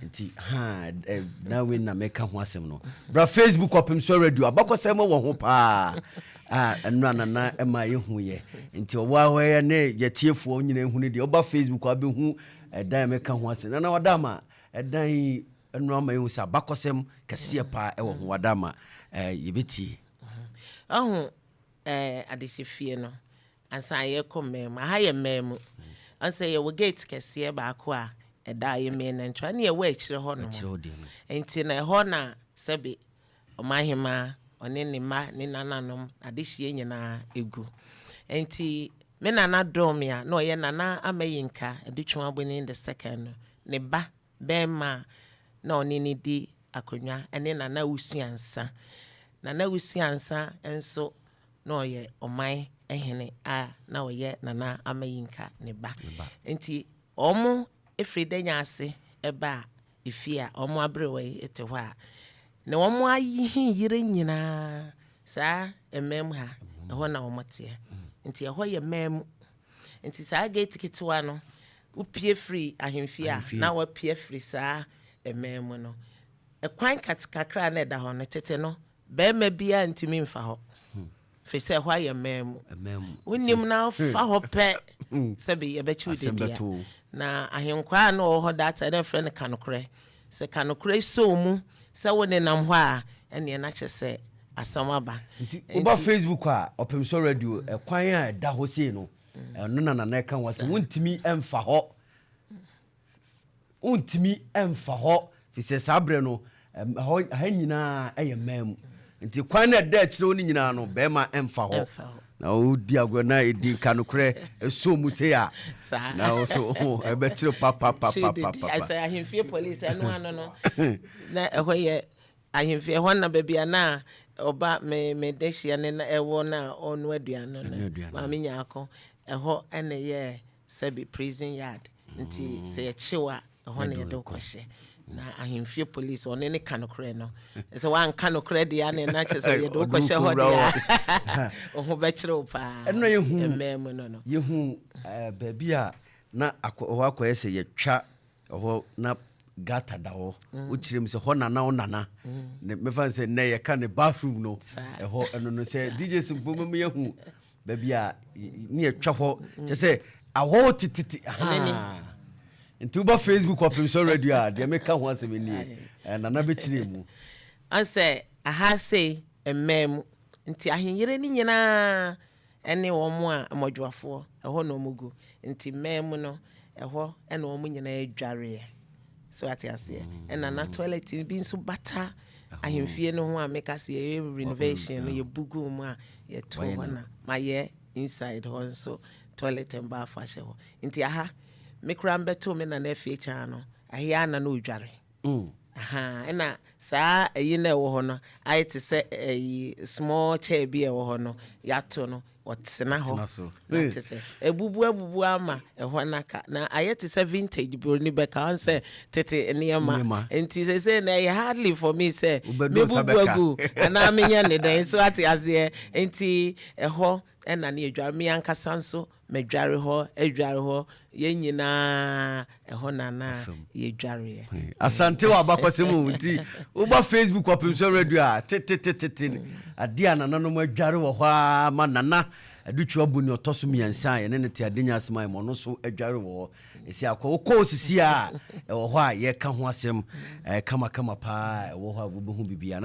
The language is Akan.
Nti ha na wei na mɛka ho asɛm no. Bra Facebook, Ɔpem So Radio, abakɔsɛm wɔ ho paa a ɛno Nana ɛma yɛhu yɛ. Nti ɔwɔ ahɔ yɛ ne yɛtiefoɔ nyina hu no deɛ, ɔba Facebook a, wobɛhu ɛdan a mɛka ho asɛm. Nana, wada ma ɛdan yi ɛno ama yɛhu sɛ abakɔsɛm kɛseɛ paa ɛwɔ ho. Wada ma yɛbɛtie. Ɔho adehyɛ fie no, ansa yɛkɔ mmaa mu, aha yɛ mmaa mu. Ɔnsɛ yɛwɔ gate kɛseɛ baako a ɛda yɛ main entrance ne yɛwɔ akyire hɔ nom. Akyerɛ wo deɛ no. Nti na ɛhɔ na sɛbe ɔmanhema, ɔne ne mma ne nananom adehyeɛ nyinaa egu. Nti me nana dɔm a na ɔyɛ Nana Amayinka Adutwum Aboni the Second no, ne ba bɛrima a na ɔne ne di akonnwa ɛne Nana Wusuansa. Nana Wusuansa nso na ɔyɛ ɔman hene a na ɔyɛ Nana Amayinka ne ba. Nti ɔmo efiri Danya ase ɛba a efie a ɔmo aberewa yi te hɔ a na ɔmo ayi yere nyinaa saa mmaa mu ha, ɛhɔ na ɔmo teɛ. Nti ɛhɔ yɛ mmaa mu. Nti saa gate ketewa no, wopie firi ahemfie a, Ahemfie. na wapie firi saa mmaa mu no, ɛkwan kakra na ɛda hɔ no, tete no bɛrima biara ntumi mfa hɔ firi sɛ ɛhɔ ayɛ mmaa mu. Mmaa mu. Wonim na fa hɔ pɛ, sɛbi, yɛbɛkyew Asɛm dedua. Bɛto wo. Na ahenkwaa a na ɔwɔ hɔ data na ɛfrɛ no Kanokorɛ. Sɛ kanokorɛ soo mu sɛ wo nenam hɔ a, ɛneɛ na kyerɛ sɛ asɛm aba. Nti woba Facebook a, Ɔpem So Radio, ɛkwan a ɛda hɔ sei no, ɛno na Nana ɛka ho asɛm. Wontumi ɛmfa hɔ, wontumi ɛmfa hɔ fi sɛ saa berɛ no hɔ ha nyinaa ɛyɛ mmaa mu. Nti kwan no ɛda akyerɛ wo no nyinaa no, bɛrima ɛmfa hɔ. Ɛmfa hɔ. Na wodi agorɔ na ɛdi nka nokorɛ ɛsɔ mu sei a, Saa. na wo so ɛbɛkyerɛ papapapapapa. Asɛ ahemfie police ɛno ano no na ɛhɔ yɛ ahemfie ɛhɔ na baabi a na ɔba me de hyia ne na ɛwɔ na ɔno aduane no. Ɛno aduane. Maame Nyaako, ɛhɔ ɛna yɛ sɛbi prison yard. Nti sɛ yɛkyew a, ɛhɔ na yɛde wo kɔhyɛ. Na ahemfie police, ɔne ne ka nokorɛ no, sɛ woanka nokorɛ deɛ a, ne na kyerɛ sɛ yɛde wo Ɔde wo kɔhyɛ hɔ kɔwura deɛ a, wo ho bɛkyerɛ wo paa. Ɛno na yɛhu. Mmaa mu no. Yɛhu baabi a na ɛhɔ akɔyɛ sɛ yɛtwa ɛhɔ na gutter da hɔ. Wokyerɛ mu sɛ hɔ nana wo nana ne mɛfa no sɛ nnɛ yɛka ne bathroom no. Saa. Ɛhɔ ɛno no sɛ DJ Simpo mɛmu yɛhu baabi a ne yɛtwa hɔ kyɛ sɛ ahɔ tetete ha. Nti woba Facebook, Ɔpem So Radio a, deɛ meka ho asɛm nie. Nana bɛkyerɛ mu. Ɔnsɛ aha sei mmaa mu. Nti ahenyere no nyinaa ɛne wɔn a mmɔdwoafoɔ, ɛhɔ na wɔn gu. Nti mmaa mu no, ɛhɔ ɛna wɔn nyinaa adwareɛ so, ate aseɛ? Ɛna na toilet bi nso bata ahemfie no ho a meka sɛ yɛyɛ renovation no, yɛbu gu mu a yɛto Wayɛ hɔ no. Na mayɛ inside hɔ nso toilet and bath ahyɛ hɔ. Nti aha me koraa mbɛto me nana afie kyaa no ahea na ɔdware. Aha, ɛna saa ɛyi na ɛwɔ hɔ no ayɛ te sɛ ɛyi small chair bi a ɛwɔ hɔ no, yɛato no, ɔtena hɔ. Ɔtena so. Na te sɛ ebubu abubu ama ɛhɔ naka na ayɛ te sɛ vintage. Buroni bɛka ɔn sɛ tete nneɛma. Nneɛma. Nti sɛ na ɛyɛ hardly for me sɛ Wobɛdu nsa mebubu bɛka. agu anaa menyɛ ne dɛn so, ate aseɛ? Nti ɛhɔ ɛna ne yɛdware. Me ankasa nso medware hɔ, adware hɔ, yɛn nyinaa ɛhɔ nana yɛdwareɛ. Asante wɔ abakɔsɛm o. Nti woba Facebook, Ɔpem So Radio a, tetetete adeɛ a nananom adware wɔ hɔ a ma Nana Adutwa bu ne ɔtɔ so mmiɛnsa a yɛne ne te Adenya asɛm a ɔno nso adware wɔ hɔ. Ɛsi akɔ wokɔ sisi a ɛwɔ hɔ a yɛka ho asɛm kamakama paa ɛwɔ hɔ a wobɛhu biribiara.